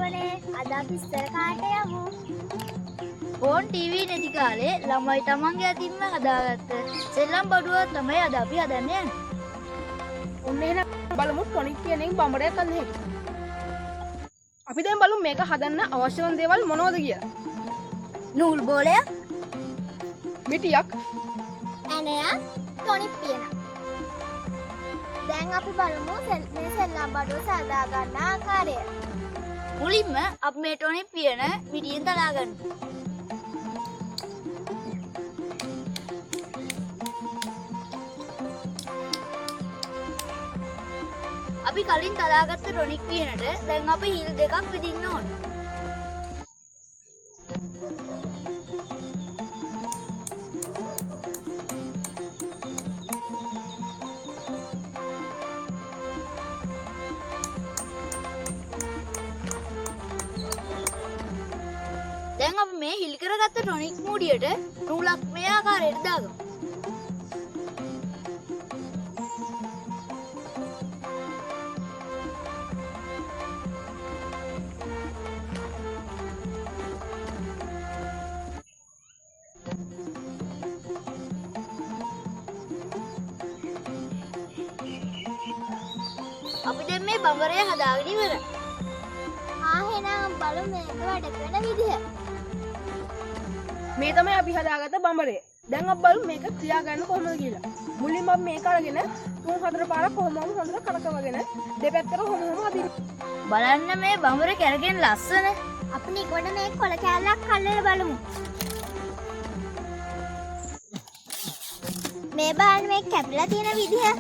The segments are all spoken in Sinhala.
යාළුවනේ, අද අපි ඉස්සර කාට යමු. ෆෝන් ටීවී නැති කාලේ ළමයි තමන්ගේ අතින්ම හදාගත්ත සෙල්ලම් බඩුවක් තමයි අද අපි හදන්න යන්නේ. ඔන්න එහෙනම් බලමු ටොනික් පියනෙන් බඹරයක් අන්න හැටි. අපි දැන් බලමු මේක හදන්න අවශ්‍ය වන දේවල් මොනවද කියලා. නූල් බෝලයක්, මිටියක්, ඇණයක්, ටොනික් පියනක්. දැන් අපි බලමු මේ සෙල්ලම් බඩුව සාදා ගන්න ආකාරය. මුලින්ම අපි මේ ටොනික් පියන මිටියෙන් තලා ගන්න. අපි කලින් තලාගත්ත ටොනික් පියනට දැන් අපි හිල් දෙකක් විදින්න ඕන. දැන් අපි මේ හිල් කරගත්ත ටොනික් මුඩියට නූලක් මේ ආකාරයට දාගමු. අපි දැන් මේ බඹරය හදාගෙන ඉවරයි. ආ එහෙනම් බලමු මේක වැඩ කරන විදිහ. මේ තමයි අපි හදාගත්ත බඹරය. දැන් අපි බලමු මේක ක්‍රියා ගන්න කොහොමද කියලා. මුලින්ම අපි මේක අරගෙන 3-4 පාරක් කොහොමම හොඳට කරකවගෙන දෙපැත්තට කොහොම හොම අදින්න. බලන්න මේ බඹර කැරකෙන ලස්සන. අපි නිකමට මේ කොළ කෑල්ලක් අල්ලලා බලමු. මේ බලන්න මේ කැපිලා තියෙන විදිහ.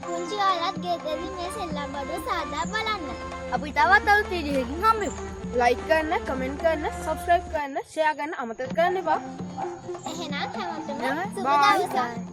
පුංචි ඔයාලත් ගෙදරදී මේ සෙල්ලම් බඩුව සාදා බලන්න. අපි තවත් අලුත් වීඩියෝ එකකින් හම්බෙමු. ලයික් කරන්න, කමෙන්ට් කරන්න, සබ්ස්ක්‍රයිබ් කරන්න, ෂෙයා කරන්න අමතක කරන්න එපා. එහෙනම් හැමෝටම සුබ Bye. දවසක්.